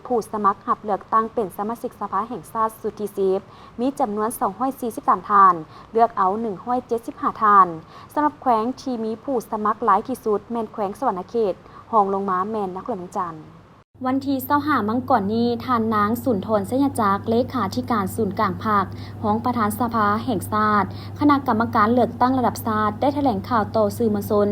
ຜູ້ສະໝັກຮັບເລືອກຕັ້ງເປັນສະມາຊິກສະພາແຫ່ງຊາດຊຸດທີສິບ ມີຈຳນວນສອງຮ້ອຍສີ່ສິບສາມທ່ານ, ເລືອກເອົາໜຶ່ງຮ້ອຍເຈັດສິບຫ້າທ່ານ. ສຳລັບແຂວງທີ່ມີຜູ້ສະໝັກຫຼາຍທີ່ສຸດແມ່ນແຂວງສະຫວັນນະເຂດ, ຮອງລົງມາແມ່ນນະຄອນຫຼວງວຽງຈັນ. ວັນທີຊາວຫ້າມັງກອນນີ້, ທ່ານນາງ ສຸນທອນ ໄຊຍະຈັກ ເລຂາທິການສູນກາງພັກ, ຮອງປະທານສະພາແຫ່ງຊາດ, ຄະນະກຳມະການເລືອກຕັ້ງລະດັບຊາດ ໄດ້ຖະແຫຼງຂ່າວຕໍ່ສື່ມວນຊົນ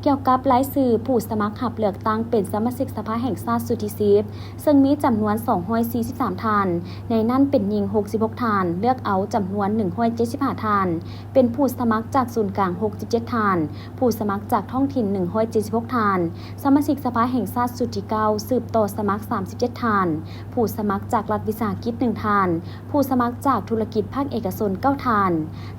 ກ່ຽວກັບລາຍຊື່ຜູ້ສະໝັກຮັບເລືອກຕັ້ງເປັນສະມາຊິກສະພາແຫ່ງຊາດຊຸດທີສິບ ເຊິ່ງມີຈຳນວນສອງຮ້ອຍສີ່ສິບສາມທ່ານ, ໃນນັ້ນເປັນຍິງຫົກສິບຫົກທ່ານ, ເລືອກເອົາຈຳນວນໜຶ່ງຮ້ອຍເຈັດສິບຫ້າທ່ານ, ເປັນຜູ້ສະໝັກຈາກສູນກາງຫົກສິບເຈັດທ່ານ, ຜູ້ສະໝັກຈາກທ້ອງຖິ່ນໜຶ່ງຮ້ອຍເຈັດສິບຫົກທ່ານ, ສະມາຊິກສະພາແຫ່ງຊາດຊຸດທີເກົ້າ ສືບຕໍ່ສະໝັກສາມສິບເຈັດທ່ານ, ຜູ້ສະໝັກຈາກລັດວິສາຫະກິດໜຶ່ງທ່ານ, ຜູ້ສະໝັກຈາກທຸລະກິດພາກເອກະຊົນເກົ້າທ່ານ.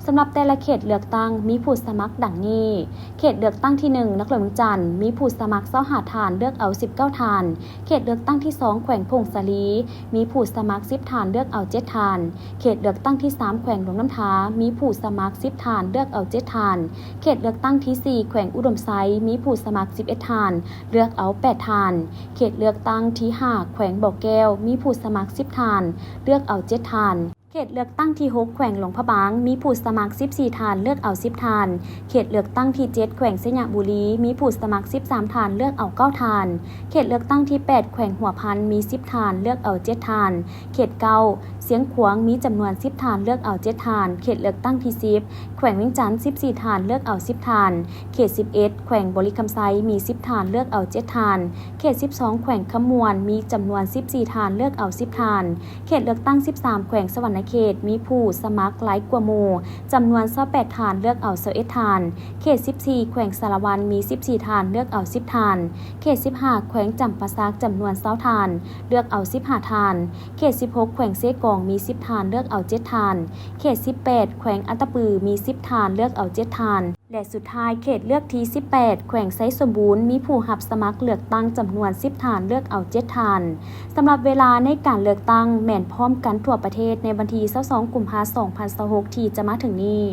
ສຳລັບແຕ່ລະເຂດເລືອກຕັ້ງມີຜູ້ສະໝັກດັ່ງນີ້: ເຂດເລືອກຕັ້ງທີໜຶ່ງ ນະຄອນຫຼວງວຽງຈັນ ມີຜູ້ສະໝັກຊາວຫ້າທ່ານ, ເລືອກເອົາສິບເກົ້າທ່ານ. ເຂດເລືອກຕັ້ງທີສອງ ແຂວງຜົ້ງສາລີ ມີຜູ້ສະໝັກສິບທ່ານ, ເລືອກເອົາເຈັດທ່ານ. ເຂດເລືອກຕັ້ງທີສາມ ແຂວງຫຼວງນ້ຳທາ ມີຜູ້ສະໝັກສິບທ່ານ, ເລືອກເອົາເຈັດທ່ານ. ເຂດເລືອກຕັ້ງທີສີ່ ແຂວງອຸດົມໄຊ ມີຜູ້ສະໝັກສິບເອັດທ່ານ, ເລືອກເອົາແປດທ່ານ. ເຂດເລືອກຕັ້ງທີຫ້າ ແຂວງບໍ່ແກ້ວ ມີຜູ້ສະໝັກສິບທ່ານ, ເລືອກເອົາເຈັດທ່ານ. ເຂດເລືອກຕັ້ງທີຫົກ ແຂວງຫຼວງພະບາງ ມີຜູ້ສະໝັກສິບສີ່ທ່ານ, ເລືອກເອົາສິບທ່ານ. ເຂດເລືອກຕັ້ງທີເຈັດ ແຂວງໄຊຍະບູລີ ມີຜູ້ສະໝັກສິບສາມທ່ານ, ເລືອກເອົາເກົ້າທ່ານ. ເຂດເລືອກຕັ້ງທີແປດ ແຂວງຫົວພັນ ມີສິບທ່ານ, ເລືອກເອົາເຈັດທ່ານ. ເຂດເກົ້າ ຊຽງຂວາງ ມີຈຳນວນສິບທ່ານ, ເລືອກເອົາເຈັດທ່ານ. ເຂດເລືອກຕັ້ງທີສິບ ແຂວງວຽງຈັນ ສິບສີ່ທ່ານ, ເລືອກເອົາສິບທ່ານ. ເຂດສິບເອັດ ແຂວງບໍລິຄຳໄຊ ມີສິບທ່ານ, ເລືອກເອົາເຈັດທ່ານ. ເຂດສິບສອງ ແຂວງຄຳມ່ວນ ມີຈຳນວນສິບສີ່ທ່ານ, ເລືອກເອົາສິບທ່ານ. ເຂດເລືອກຕັ້ງສິບສາມ ແຂວງສະຫວັນນະເຂດ ມີຜູ້ສະໝັກຫຼາຍກວ່າໝູ່ ຈຳນວນຊາວແປດທ່ານ, ເລືອກເອົາຊາວເອັດທ່ານ. ເຂດສິບສີ່ ແຂວງສາລະວັນ ມີສິບສີ່ທ່ານ, ເລືອກເອົາສິບທ່ານ. ເຂດສິບຫ້າ ແຂວງຈຳປາສັກ ຈຳນວນຊາວທ່ານ, ເລືອກເອົາສິບຫ້າທ່ານ. ເຂດສິບຫົກ ແຂວງເຊກອງ ມີສິບທ່ານ, ເລືອກເອົາເຈັດທ່ານ. ເຂດສິບແປດ ແຂວງອັດຕະປື ມີສິບທ່ານ, ເລືອກເອົາເຈັດທ່ານ. ແລະ ສຸດທ້າຍ ເຂດເລືອກທີສິບແປດ ແຂວງໄຊສົມບູນ ມີຜູ້ຮັບສະໝັກເລືອກຕັ້ງຈຳນວນສິບທ່ານ, ເລືອກເອົາເຈັດທ່ານ. ສຳລັບເວລາໃນການເລືອກຕັ້ງແມ່ນພ້ອມກັນທົ່ວປະເທດໃນວັນທີຊາວສອງ ກຸມພາ ສອງພັນຊາວຫົກ ທີ່ຈະມາເຖິງນີ້.